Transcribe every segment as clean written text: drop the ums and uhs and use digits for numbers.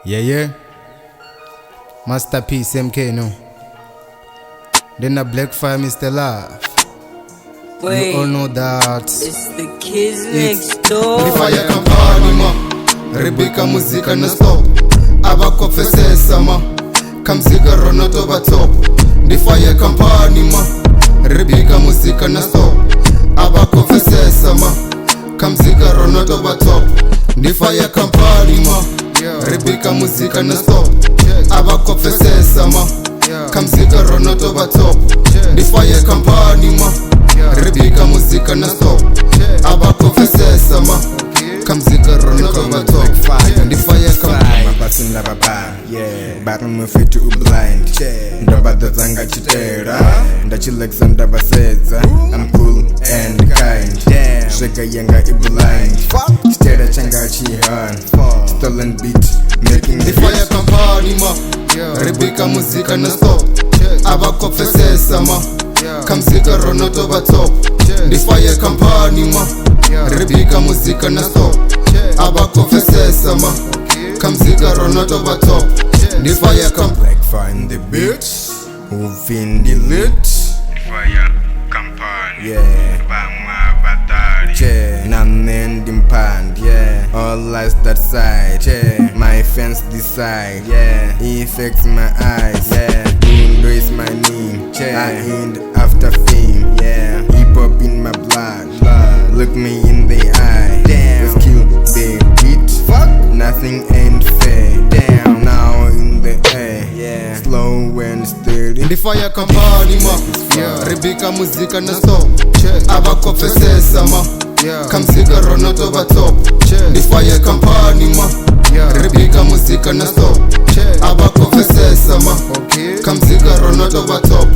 Yeah. Masterpiece MK no. Then the Black Fire Mr. Love. Wait, You all know that. it's the kids It's next door. Ndi fire company ma. Rebecca muzika na stop. Abakopfesesa ma. Kamzika rona to va top. Ndi fire company ma. Rebecca muzika na stop. Abakopfesesa ma. Kamzika rona to va top. Ndi fire company ma. Rebecca muzika na stop. Abakopfesesa ma. Kamzika rona to va top. Ndi fire company ma. Rebecca muzika na stop. Abakopfesesa ma. Kamzika rona to va top. Ndi fire company. Mabasini lava ba vha ri mufiti u blind ndo vha ḓodza nga tshitela nda tshi lekisa nda vha sedza. I'm cool and kind, swega yanga i blind, tshitela tshanga tshi hard, stolen beat making Ndi fire company ma. Rebecca muzika na stop. Abakopfesesa ma. Kamzika rona to va top. Ndi fire company ma. Rebecca muzika na stop. Abakopfesesa ma. Kamzika rona to va top. Ndi fire company. Black fire in the bitch upfi ndi lit. Fire company. Yeah. Vhaṅwe vhaṱali. Yeah. Na nṋe ndi mphandi. Yeah. All eyes that side. Yeah. My fans decide. Yeah. Effects my eyes. Yeah. Undo is my name. Yeah. I end after fame. Yeah. Hip hop in my blood. Look me in the eye. Damn. Let's kill the beat. Fuck. Nothing ain't fair. Damn. Now in the air. Yeah. Slow and steady. Ndi fire company ma. Rebecca muzika na stop. Abakopfesesa ma. Kamzika rona to va top. Ndi fire company ma. Rebecca muzika na stop. Abakopfesesa ma. Kamzika rona to va top.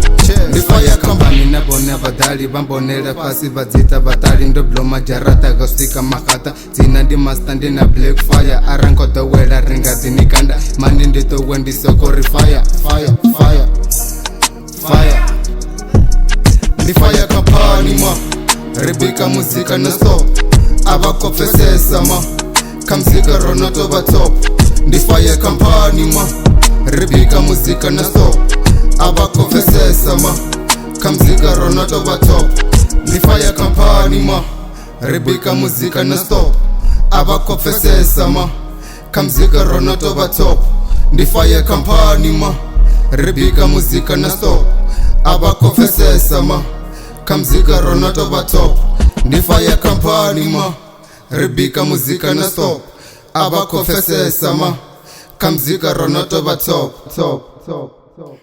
Ndi fire company na vhone vhaḓali vha mbonela fhasi vha dzita vhaṱali ndo bloma dzharaṱa ga swika maxata dzina ndi master ndi na Black Fire ara ngo ḓowela ri nga ḓi ni kanda mani ndi ṱuwe ndi soko ri fire fire fire fire. Ndi fire company ma. Rebecca muzika na stop. Abakopfesesa ma. Kamzika rona to va top. Ndi fire company ma. Rebecca muzika na stop. Abakopfesesa ma. Kamzika rona to va top. Ndi fire company ma. Rebecca muzika na stop. Abakopfesesa ma. Kamzika rona to va top. Ndi fire company ma. Rebecca muzika na stop. Abakopfesesa ma. Kamzika rona to va top. Ndi fire company ma. Rebecca muzika na stop. Abakopfesesa ma. Kamzika rona to va top top top top.